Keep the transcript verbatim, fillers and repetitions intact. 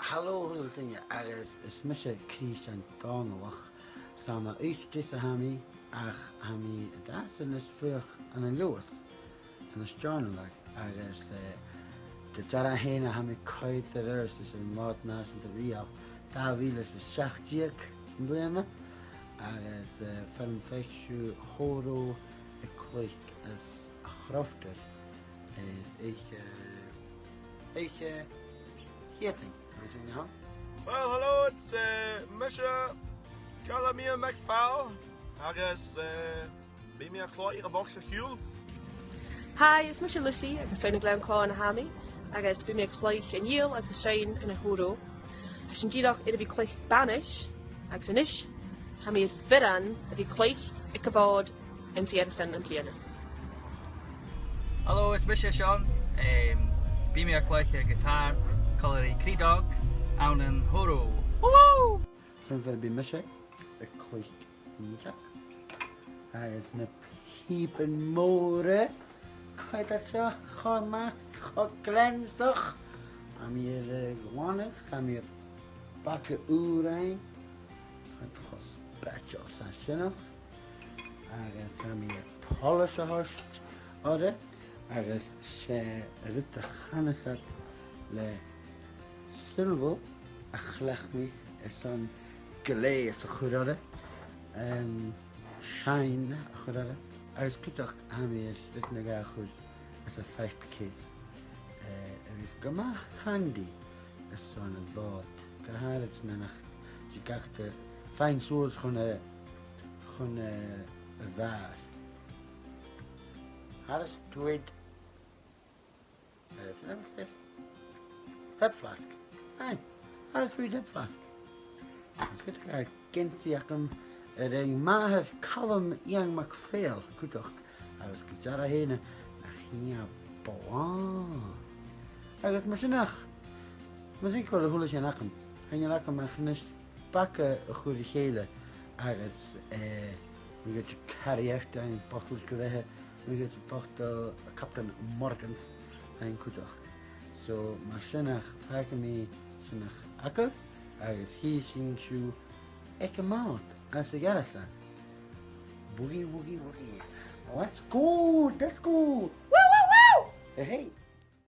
Halò a h-uile duine, agus is mise Crìsdean Dòmhnallach, 's ann à Uibhist a tha mi, ach tha mi an-dràsta a-nis a' fuireach ann an Leòdhas, ann an Steòrnabhagh, agus, eh, gu dearbh fhèin tha mi a' coimhead air adhart ris a' Mhòd Nàiseanta Rìoghail dà mhìle 's a seachd deug am-bliadhna, agus, eh, feumaidh sibh faighinn Horo a chluich anns a' Chrofter, eh, oidhche, eh, oidhche Chiadain, agus sin e. Well, hello, it's, eh, mise Calum Iain MacPhàil, agus, eh, bidh mi a' cluich a' bhogsa-chiùil. Hi, is mise Lucy, agus 's ann à Gleann Comhann a tha mi, agus bidh mi a' cluich an fhidheall agus a' seinn ann an Horo. Tha sinn dìreach air a bhith a' cluich banais, agus a-nis, tha mi air bhioran a bhith a' cluich aig a' Mhòd anns a' Ghearasdan am-bliadhna. Hello, is mise Sean. Em, bidh mi a' cluich a' ghiotàr còmhla ri Cree Dog ann an Horo. Woo! Sin far am bi mise a' cluich an fhidheall. Agus na pìoban mòra, coimhead air seo, cho math, cho gleansach. Tha mi air, eh, glanadh, 's tha mi air baga ùr fhaighinn. Tha e cho speisealta 's a tha sineach. Agus tha mi air polish a thoirt oirre, agus 's e rud a chanas iad le silver a chleachd mi airson gleus a chur oirre, em, shine a chur oirre. Agus cuideachd tha mi air rud no dhà a chur anns a' phaipe case, eh, a bhios gu math handy airson a' Mhòid. Gu h-àraid nuair nach tèid agad faighinn suas chun a', chun a', a' bhàr. Tha fhios agad, eh, dè an t-ainm a th' air? Pep flask. Aye. Tha fhios agad, pep flask. Agus cuideachd tha geansaidh agam air an màthair Calum Iain MacPhàil cuideachd, agus gu dearbh fhèin, nach eil e blàth. Agus mar sin, ach, mar sin, cò ris a tha sin agam? Chan eil agam ach a-nis baga a chur ri chèile agus, eh, mi a' dol a carry out an botal gu bheatha, mi a' dol a botal Captain Morgan's an cuideachd. So, mar sin, ach fàgaidh mi sin agaibh, agus chì sinn sibh aig a' Mhòd anns a' Ghearasdan. Boogie, woogie, woogie. Let's go, let's go. Woo, woo, woo! Hey, hey.